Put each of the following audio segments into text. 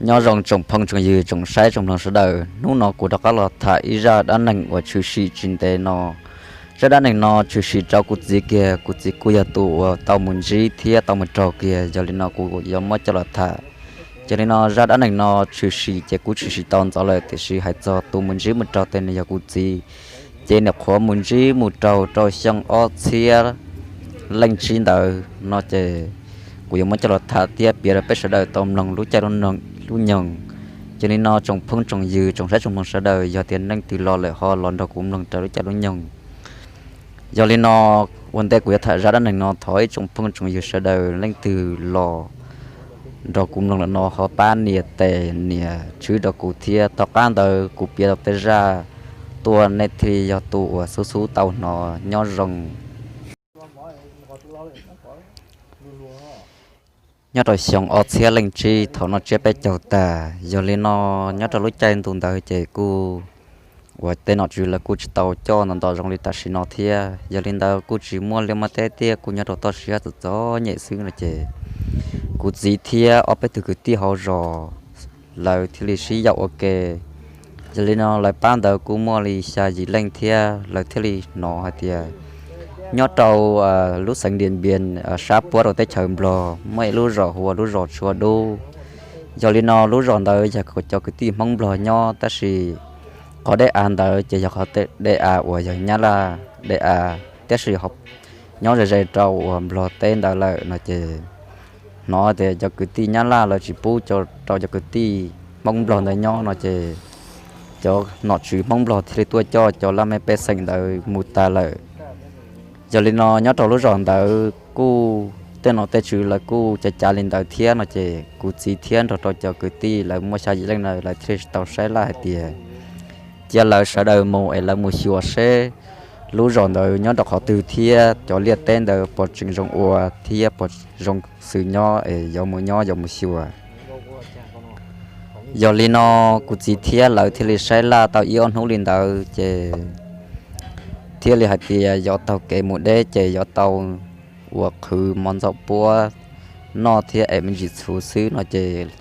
Nyob zoo tsoom phooj tsoom ywg tsoom saib tsoom mloog sawv daws, hnub no kuv rov qab los tham ib zaj dab neeg uas tshwm sim tsis ntev no. Zaj dab neeg no tshwm sim rau kuv txiv kiag, kuv txiv kuj yog tus uas tau mus ntsib thiab tau mus raug kiag, yog li no kuv yuav muab coj los tham. Yog li no zaj dab neeg no tshwm sim ces kuv tshwm sim tau ntxov lawm, tiam sis hais txog tus mus ntsib mus raug tej nws yog kuv txiv. Ces nws qhuav mus ntsib mus raug rau xyoo ob txhiab leej tsib ntawd no ces kuv yuav muab coj los tham thiab piav rau peb sawv daws tau mloog lub caij lub nyoog. Yog li no tsoom phooj tsoom ywg tsoom saib tsoom mloog sawv daws, yog tias leej twg los lawm ho los nrog kuv mloog rau lub caij lub nyoog. Yog li no, ua ntej kuv yuav tham zaj dab neeg no, thov ib tsoom phooj tsoom ywg sawv daws leej twg los nrog kuv mloog lawm no ho pab nias tes nias tswb rau kuv thiab. Tom qab ntawd kuv piav tau tej zaj tuaj nej thiaj li yog tus uas xub xub tau hnov. Nyob zoo. Nyob rau xyoo ob txhiab leej tsib thaum noj tsiab peb caug tag, yog li no nyob rau lub caij ntu ntawd ces kuj uas tej nom tswv lawv kuj tsis tau coj ntau ntau zoo li tam sim no thiab. Yog li ntawd kuj tsis muaj liaj muaj teb, tiaj kuj nyob rau toj siab txom txom nyem xwb no ces kuv txiv thiab ob peb tug kwv tij hauv zos lawv thiaj li sib yaum ua ke. Yog li no lawv pab ntawd kuj muaj li xya yim leej thiab, lawv thiaj li hnov hais tias nyob rau lub xeev Diam Npias sab puab rau teb chaws Nplog muaj ib lub zos hu ua lub zos Tsua Dub. Yog li no lub zos ntawd yog cov kwv tij Hmoob Nplog nyob, tab sis qhov dej av ntawd ces yog qhov dej av uas yog Nyab Laj dej av, tab sis nyob ze ze rau uas Nplog teb ntawd lawm no ces hnov tias cov kwv tij Nyab Laj lawv tsis pub rau cov kwv tij Hmoob Nplog ntawd nyob no ces cov nom tswv Hmoob Nplog thiaj li tuaj coj cov laj mej pej xeem ntawd mus tas lawm. Yog li no nyob rau lub zos ntawd kuj tej nom tej tswv lawv kuj cav cav li ntawd thiab no ces kuv txiv thiab nrog rau cov kwv tij lawv muaj xya yim leej na, lawv thiaj li tau saib laj hais tias cia lawv sawv daws mus es lawv mus xyuas seb lub zos ntawd nyob rau qhov twg thiab cov liaj teb ntawd puas tseem zoo ua thiab puas zoo xws nyob es yuav mus nyob yuav mus xyuas. Yog li no kuv txiv thiab lawv thiaj li saib laj tau ib ob hnub li ntawd ces thiaj li hais tias yuav taug kev mus deb ces yuav tau uas qhwv mov ntxaum puab noj thiab ev me ntsis txhuv xwb no ces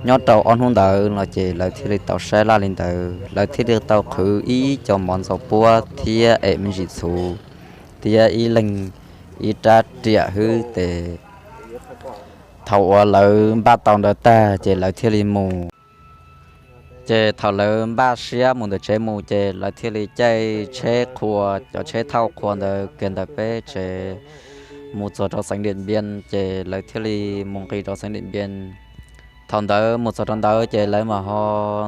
nyob rau ob hnub ntawd no ces lawv thiaj li tau saib laj li ntawd, lawv thiaj li tau qhwv ib co mov ntxaum puab thiab ev me ntsis txhuv thiab ib leeg ib rab riam hwb tes. Thaum uas lawv npaj tau ntawd tag ces lawv thiaj li mus. Ces thaum lawv npaj siab mus ntawm tsev mus ces lawv thiaj li caij tsheb qhua, cov tsheb thauj qhua ntawd kiag ntawm peb tsev mus txog rau xeev Diam Npias ces lawv thiaj li mus nqis rau xeev Diam Npias. Thaum ntawd mus txog rau ntawd ces lawv mam ho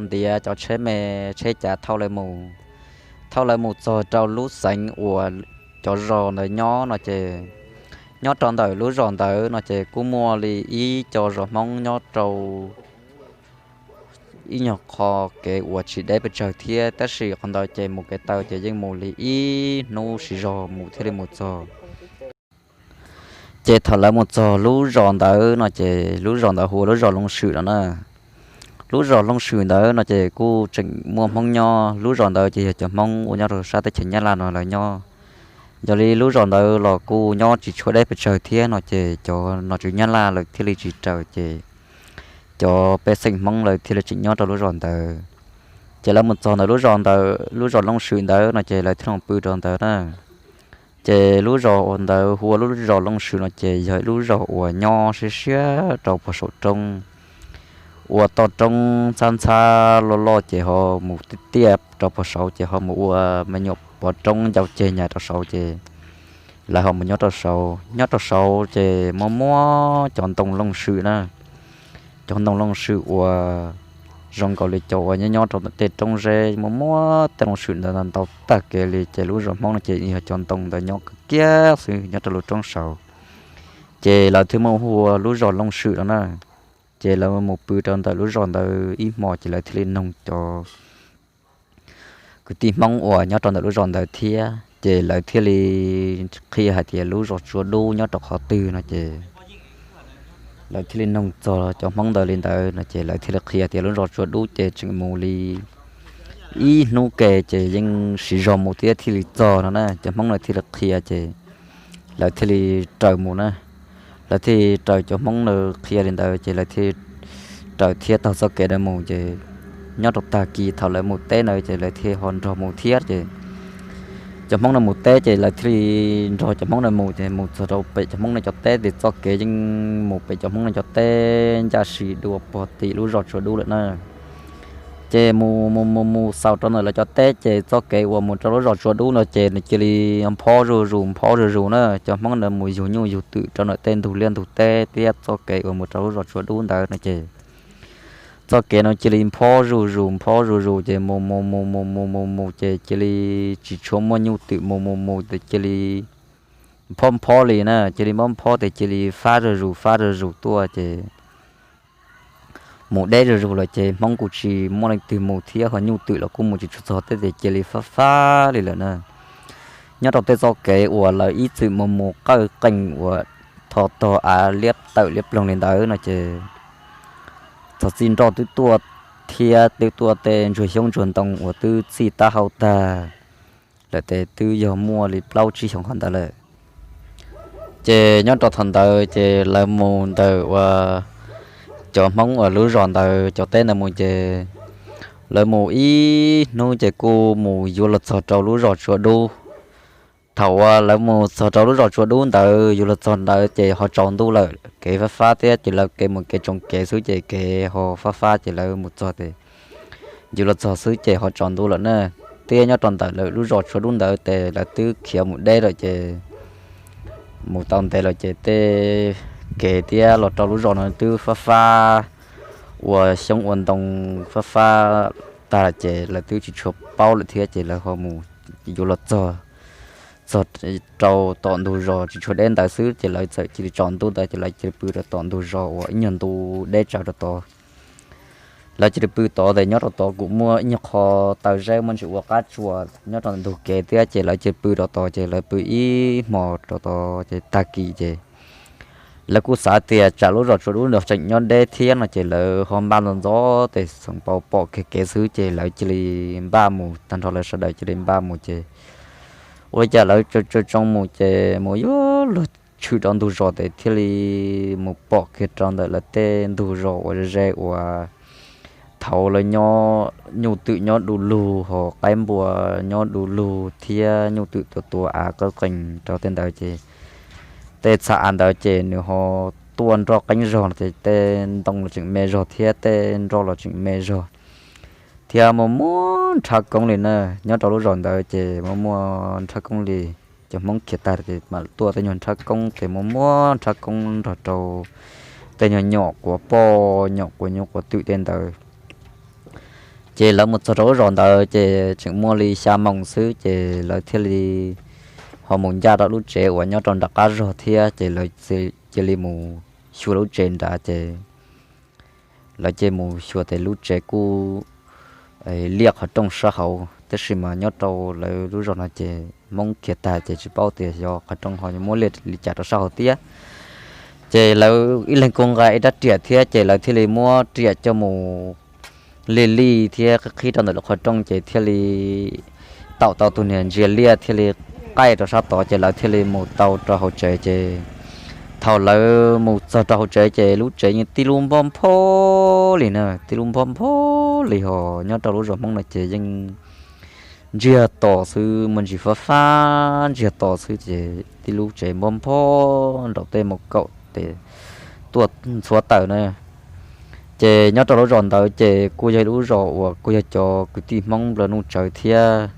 ntiav cov tsheb me tsheb cav thauj lawv mus. Thauj lawv mus txog rau lub xeev uas cov zos ntawd nyob no ces nyob rau ntawm lub zos ntawd no ces kuj muaj li ib co zos Hmoob nyob rau ib nyuag qho kev uas tsis deb pes tsawg thiab, tab sis qhov ntawd ces mus kev taw ces yeej mus li ib hnub siv zog mus thiaj li mus txog. Ces thaum lawv mus txog lub zos ntawd no ces lub zos ntawd hu ua lub zos Looj Swm no na. Lub zos Looj Swm ntawd no ces kuj tseem muaj Hmoob nyob. Lub zos ntawd ces yog cov Hmoob uas nyob rau sab teb chaws Nyab Laj no lawv nyob. Yog li lub zos ntawd los kuj nyob tsis tshua deb pes tsawg thiab no ces cov nom tswv Nyab Laj lawv thiaj li tsis raws ces cov pej xeem Hmoob lawv thiaj li tseem nyob rau lub zos ntawd. Ces lawv mus txog ntawm lub zos ntawd, lub zos Looj Swm ntawd no ces lawv thiaj los pw rau ntawd na. Ces lub zos uas ntawd hu ua lub zos Looj Swm no ces yog ib lub zos uas nyob siab siab rau puag saum roob, ua toj roob ntxhab ntxhab loj loj ces ho mus tiaj tiaj rau puag saud ces ho mus ua me nyuam pov roob ncau ceg nyas rau saud ces lawv ho mus nyob rau saud. Nyob rau saud ces muaj muab cov ntoo Looj Swm na, cov ntoo Looj Swm uas zoo nkaus li cov uas nyob nyob rau tej roob zeb, muaj muab tej Looj Swm ntawd ntau tag kev li ces lub zos Hmoob no ces yog cov ntoo ntawd nyob kiag xwb nyob rau lub roob saud. Ces lawv thiaj muaj hu ua lub zos Looj Swm no na. Ces lawv mus pw rau ntawm lub zos ntawd ib hmo ces lawv thiaj li noog cov kwv tij Hmoob uas nyob rau ntawm lub zos ntawd thiab ces lawv thiaj li qhia hais tias lub zos Tsua Dub nyob rau qhov twg no ces lawv thiaj li noog txog cov Hmoob ntawd li ntawd no ces lawv thiaj li qhia tias lub zos Tsua Dub ces tseem mus li ib hnub ke ces yeej siv zog mus thiab thiaj li txog no na. Cov Hmoob lawv thiaj li qhia ces lawv thiaj li raws mus na. Lawv thiaj li raws cov Hmoob lawv qhia li ntawd ces lawv thiaj raws thiab taug txoj kev ntawd mus ces nyob rau tag kis thaum lawv mus teb ntawd ces lawv thiaj ho nrog mus thiab ces cov Hmoob no mus teb ces lawv thiaj li nrog cov Hmoob no mus ces mus txog rau pem cov Hmoob no cov teb ces txoj kev yeej mus pem cov Hmoob no cov teb ncaj si dua pog tim lub zos Tsua Dub lawm na. Ces mus mus mus mus xaus rau ntawm lawv cov teb ces txoj kev uas mus rau lub zos Tsua Dub no ces nws cia li nphob zuj zus nphob zuj zus na. Cov Hmoob ntawd mus yug nyuj yug twm rau ntawm tej ntug liaj ntug teb thiab txoj kev uas mus rau lub zos Tsua Dub ntawd no ces txoj kev no cia li nphob zuj zus nphob zuj zus ces mus mus mus mus mus mus mus ces cia li tsis tshua muaj nyuj twm mus mus mus ces cia li nphob nphob li na, cia li nphob nphob ces cia li fab zuj zus fab zuj zus tuaj ces mus deb zuj zus lawm ces Hmoob kuj tsis muaj leej twg mus thiab ho nyuj twm los kuj mus tsis tshua txog tej ces cia li fab fab li lawm na. Nyob rau tej txoj kev uas lawv ib txwm mus mus qawj qees uas tho tog av liab tawm liab ploog li ntawd no ces txog txij nroj twb tuaj thiab twb tuaj tej ntsuag xyoob ntsuag ntoo uas twb txij tab hau tag lawm ces twb yog muaj li plaub tsib xyoos qhov ntawd lawm. Ces nyob rau thaum ntawd ces lawv mus ntawm uas cov Hmoob uas lub zos ntawd cov teb ntawd mus ces lawv mus ib hnub ces kuj mus yuav los txog rau lub zos Tsua Dub. Thaum uas lawv mus txog rau lub zos Tsua Dub ntawd yuav los txog ntawd ces ho tsaus ntuj lawm, kev fab fab thiab ces lawv kev mus kev tsoom kev xwb ces kev ho fab fab ces lawv mus txog ces yuav los txog xwb ces ho tsaus ntuj lawm na. Thiab nyob rau ntawm lawv lub zos Tsua Dub ntawd ces lawv twb khiav mus deb lawm ces mus tau ntev lawm ces tej kev thiab los rau lub zos no twb fab fab ua xyoob ua ntoo fab fab tag ces lawv twb tsis tshua paub lawm thiab ces lawv ho mus yuav los txog, txog rau tom ntug zos tsis tshua deb ntawd xwb ces lawv txawm cia li tsaus ntuj ntawd ces lawv cia li pw rau tom ntug zos uas ib nyuag ntu deb tsawv rau tod. Lawv cia li pw tod ces nyob rau tod kuj muaj ib nyuag qho taw zeb muaj ntsis ua qab tsuas nyob rau ntug kev thiab ces lawv cia li pw rau tod ces lawv pw ib hmos rau tod ces tag kis ces lawv kuj xav tias tsam lub zos Tsua Dub no tseem nyob deb thiab no ces lawv ho npaj ntxov ntxov tes xeem pau pom kiag kev xwb ces lawv cia li npaj mus tag nrho lawv sawv daws cia li npaj mus ces ua li cas lawv tsa tsoo mus ces mus yuav luag tshwm rau ntug zos ces thiaj li mus pom kiag rau ntawm lawv tej ntug zos uas ze uas thaud lawv nyob nyuj twm nyob du lug ho qaib npua nyob du lug thiab nyuj twm tua tua av qawj qees rau tej ntawd ces tej txha av ntawd ces nws ho tuaj nroj qeeb zog ces tej ntoo los tseem me zog thiab tej nroj los tseem me zog thiab muaj muaj nrhab koob li na. Nyob rau lub zos ntawd ces muaj muaj nrhab koob li. Cov Hmoob khiav tag ces mam tuaj tej nyuag nrhab koob ces muaj muaj nrhab koob nrog rau tej nyuag nyom quav poj nyom quav nyuj quav twm tej ntawd. Ces lawv mus txog rau lub zos ntawd ces tseem muaj li xya moos xwb ces lawv thiaj li ho mus ncaj rau lub tsev uas nyob rau nram qab zog thiab ces lawv cia li mus xyuas lub tsev nrad ces lawv cia li mus xyuas ces lub tsev kuj liaj qhov rooj sab hauv tab sis mas nyob rau lawv lub zos no ces Hmoob khiav tag ces tsis paub tias xyov qhov rooj ho muab liaj li cas rau sab hauv thiab. Ces lawv ib leeg kuj nqa ib rab riam thiab ces lawv thiaj li muab riam coj mus li li thiab qhib qhib rau ntawm lub qhov rooj ces thiaj li taum tau tus niag ntsia liaj thiaj li qaij rau sab tod ces lawv thiaj li mus tau rau hauv tsev ces thaum lawv mus txog rau hauv tsev ces lub tsev yeej tib lub npob nphob li na, tib lub npob nphob li ho nyob rau lub zos Hmoob no ces yeej ntsiag to xwb, muaj ntsis fab fab ntsiag to xwb ces tib lub tsev npob nphob nraum tej mus kaum tes tuaj ntxhuav tawm na. Ces nyob rau lub zos ntawd ces kuj yog lub zos uas kuj yog cov kwv tij Hmoob nplawg nuj tsawv thiab.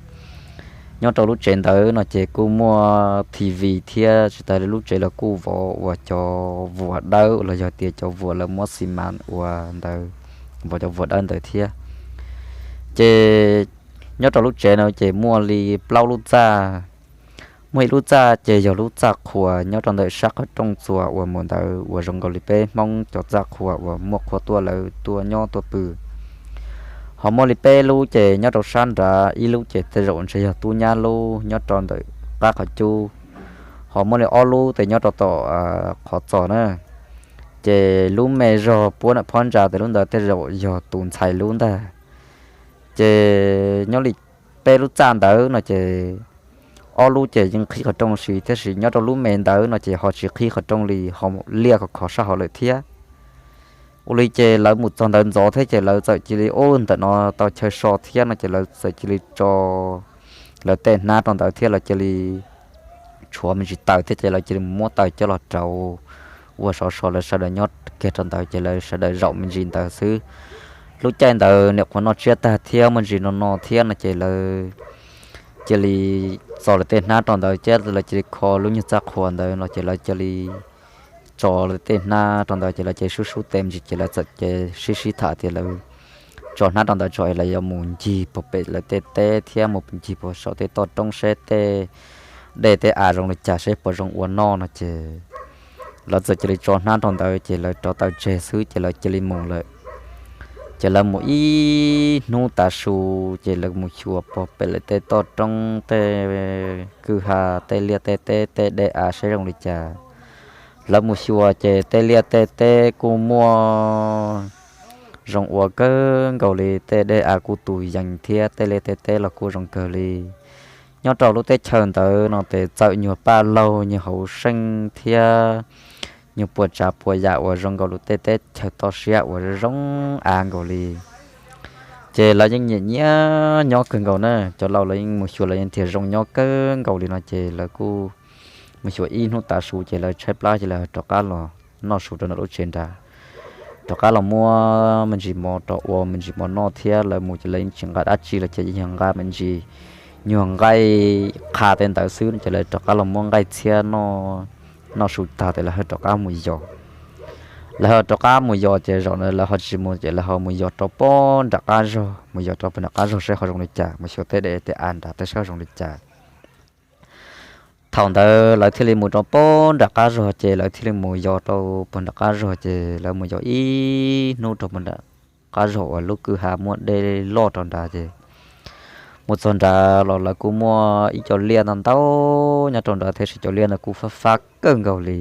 Nyob rau lub tsev ntawd no ces kuj muaj T V thiab tsis tas li lub tsev los kuj vov uas cov vuas dawb los yog tias cov vuas lawv muab xi mas ua ntawd, vov cov vuas dawb ntawd thiab. Ces nyob rau lub tsev no ces muaj li plaub lub txaj. Muaj ib lub txaj ces yog lub txaj qhua nyob rau ntawm sab qhov rooj txuas uas mus ntawd uas zoo nkaus li peb Hmoob cov txaj qhua uas muaj qhua tuaj lawv tuaj nyob tuaj pw. Ho muaj li peb lub ces nyob rau sab nrad, ib lub ces tej zaum ntshe yog tub nyab lub nyob rau ntawm qab qhov cub. Ho muaj li ob lub ces nyob rau tom qhov txos na. Ces lub me zog puab ntawm phab ntsa ces lub ntawd tej zaum yog tus ntxhais lub ntag. Ces nyob li peb lub txaj ntawd no ces ob lub ces yeej qhib qhov rooj si, tiam sis nyob rau lub me ntawd no ces ho tsis qhib qhov rooj li, ho liaj khov khov sab hauv lawm thiab. Ua li ces lawv mus txog ntawd ntxov thiab ces lawv txawm cia li, ub, ntawm no tau chaw so thiab no ces lawv txawm cia li tso lawv tej hnab rau ntawd thiab lawv cia li tshuav me ntsis taws thiab ces lawv cia li mus muab taws coj los rauv ua sov so, lawv sawv daws nyob kiag rau ntawd ces lawv sawv daws zaum me ntsis ntawd xwb. Lub caij ntawd niam qhuav noj tsiab tag thiab muaj ntsis no no thiab no ces lawv cia li txo lawv tej hnab rau ntawd thiab lawv cia li kho lub nyuag txaj qhua ntawd no ces lawv cia li tso lawv tej hnab rau ntawd ces lawv cia li sub sub tes me ntsis ces lawv txawm cia li sib sib tham tias lawv tso hnab rau ntawd tso es lawv yuav mus ncig puag pem lawv tej teb thiab mus ncig puag saum tej toj roob seb tej dej tej av zoo li cas seb puas zoo ua noj no ces lawv txawm cia li tso hnab rau ntawd ces lawv rauv taws tseg xwb ces lawv cia li mus lawm. Ces lawv mus ib hnub tav su ces lawv mus xyuas puag pem lawv tej toj roob tej kwj ha tej liaj tej teb tej dej av seb zoo li cas. Lawv mus xyuas ces tej liaj tej teb kuj muaj zoo ua kawg nkaus li, tej dej av kuj tus yees thiab tej liaj tej teb los kuj zoo kawg li. Nyob rau lub teb chaws ntawd no ces txawm nyuag paj laug nyuag hauv seej thiab nyuag puas tsav puas yam uas zoo nkaus lub tej teb chaws toj siab uas zoo av nkaus li. Ces lawv yeej nyiam nyiam nyob kawg nkaus na, cov laus lawv yeej mus xyuas lawv yeej tias zoo nyob kawg nkaus li no ces lawv kuj mus xyuas ib hnub tav su ces lawv tshaib plab ces lawv rov qab los noj su rau ntawm lub tsev nrad. Rov qab los muab me ntsis mov rau ua me ntsis mov noj thiab lawv mus ces lawv yeej tsis nqa dab tsi los ces yeej yog nqa me ntsis nyuag nqaij qha tej ntawd xwb ces lawv rov qab los muab nqaij txhiab noj su tag ces lawv ho rov qab mus yos. Lawv ho rov qab mus yos ces zaum ntawd lawv ho tsis mus ces lawv ho mus yos rau puag nram qab zog, mus yos rau puag nram qab zog seb ho zoo li cas, mus xyuas tej dej tej av nrad tej seb ho zoo li cas. Thaum ntawd lawv thiaj li mus rau puag nram qab zog ces lawv thiaj li mus yos rau puag nram qab zog ces lawv mus yos ib hnub rau puag nram qab zog uas lub kwj ha muaj dej loj rau nrad ces mus txog nrad los lawv kuj muaj ib co liaj ntau ntau nyob rau nrad tab sis cov liaj ntawd kuj fab fab kawg nkaus li.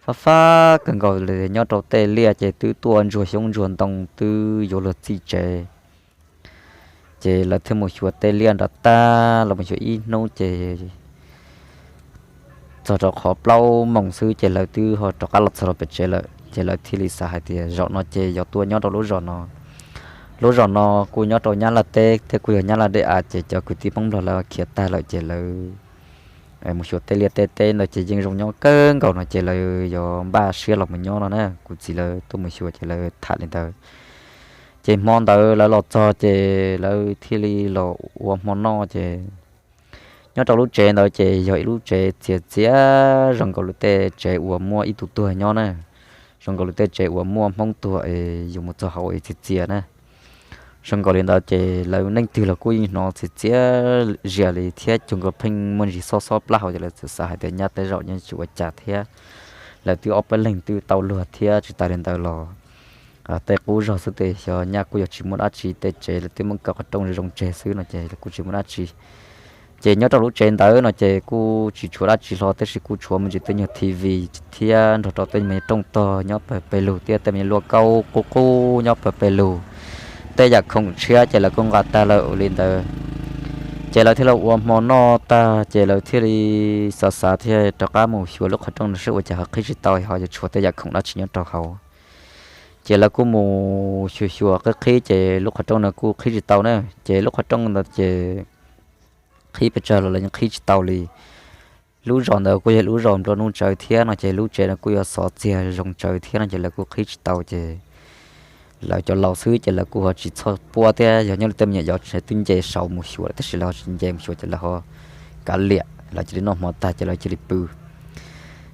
Fab fab kawg nkaus li, nyob rau tej liaj ces twb tuaj ntsuag xyoob ntsuag ntoo twb yuav luag txij tsev. Ces lawv thiaj mus xyuas tej liaj nrad tag, los mus xyuas ib hnub ces txog rau qhov plaub moos xwb ces lawv twb ho rov qab los txog rau pem tsev lawm ces lawv thiaj li xav hais tias zaum no ces yuav tuaj nyob rau lub zos no. Lub zos no kuj nyob rau Nyab Laj teb thiab kuj yog Nyab Laj dej av ces cov kwv tij Hmoob Nplog lawv khiav tag lawm ces lawv mus xyuas tej liaj tej teb ntawd ces yeej zoo nyob kawg nkaus no ces lawv yuav npaj siab los mus nyob no na. Kuv txiv lawv tuaj mus xyuas ces lawv tham li ntawd. Ces hmo ntawd lawv los txog ces lawv thiaj li los ua hmo noj ces nyob rau lub tsev ntawd ces yog ib lub tsev txias txias zoo nkaus li tej tsev uas muaj ib tug tuag nyob na, zoo nkaus li tej tsev uas muaj Hmoob tuag es yus mus txog hauv es txias txias na. Zoo nkaus li ntawd ces lawv neeg twg los kuj yeej hnov txias txias zias li thiab cuag nkaus pheej muaj ntsis xob xob plab hauv ces lawv txawm xav hais tias nyaj tej zaum yeej tsis ua cas thiab, lawv twb ob peb leeg twb tau luag thiab tsis tas li ntawd los tej qub zog xwb tes xyov nyaj kuj yog tsis muaj dab tsi, tej tsev lawv twb muab kaw qhov rooj zoo tseg xwb no ces kuj tsis muaj dab tsi. Ces nyob rau lub tsev ntawd no ces kuj tsis tshuav dab tsi hlo tab sis kuj tshuav me ntsis tej nyuag T V thiab nrog rau tej me nyuag rooj tog nyob pawg pes lug thiab tej me nyuag luaj kaub qub qub nyob pawg pes lug. Tej yam khoom tshiab ces lawv kuj nqa tag lawm li ntawd. Ces lawv thiaj li ua hmo noj tag ces lawv thiaj li xav xav thiaj rov qab mus xyuas lub qhov rooj no seb ua cas ho qhib tsis tau ho yuav tshuav tej yam khoom dab tsi nyob rau hauv. Ces lawv kuj mus xyuas xyuas qhib qhib ces lub qhov rooj no kuj qhib tsis tau na. Ces lub qhov rooj ntawd ces qhib pes tsawg los lawv yeej qhib tsis tau li. Lub zos ntawd kuj yog lub zos nplua nuj tsawv thiab no ces lub tsev no kuj yuav xov txiag zoo tsawv thiab no ces lawv kuj qhib tsis tau ces lawv cov laus xwb ces lawv kuj ho tsis txhob puab thiab yog nyob li tej me nyuam yaus twb nce saud mus xyuas tab sis lawv ho tsis nce mus xyuas ces lawv ho kav liam, lawv cia li noj hmo tag ces lawv cia li pw.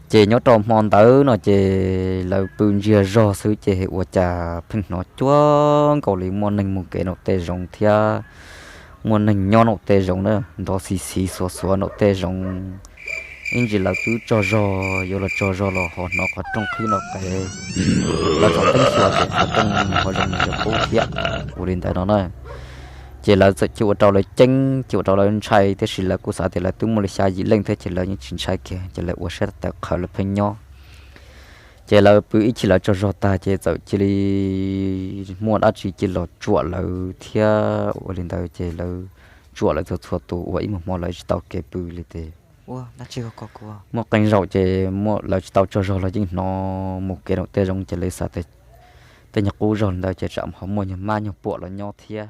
Ces nyob rau hmo ntawd no ces lawv pw ntsiag zog xwb ces ua cas pheej hnov cuag nkaus li muaj neeg mus kev naum tej zoov thiab muaj neeg nyob naum tej zoov na, nrov xis xis xuav xuav naum tej zoov. Ib ntsis lawv twb tsaug zog yuav los tsaug zog los ho hnov qhov rooj qhib no qev. Lawv tsom teeb xyuas ces qhov rooj ho zoo li cov qub thiab. Ua li ntawd no na, ces lawv txawm cia ua rau lawv ceeb cia ua rau lawv ntshai tab sis lawv kuj xav tias lawv twb muaj li xya yim leej thiab ces lawv yeej tsis ntshai kiag ces lawv ua siab tawv qhawv lawv pheej nyob. Ces lawv pw ib chim lawv tsaug zog tag ces txawm cia li muaj dab tsi cia los tsuam lawv thiab ua li ntawd ces lawv tsuam lawv txhua txhua tus ua ib hmo lawv tsis tau kev pw li ces muaj qee zaum ces lawv tsis tau tsaug zog los yeej hnov mus kev naum tej zoov ces lawv xav tias Tej nyuag qub zog li ntawd ces tsam ho muaj nyuag mab nyuag puam los nyob thiab.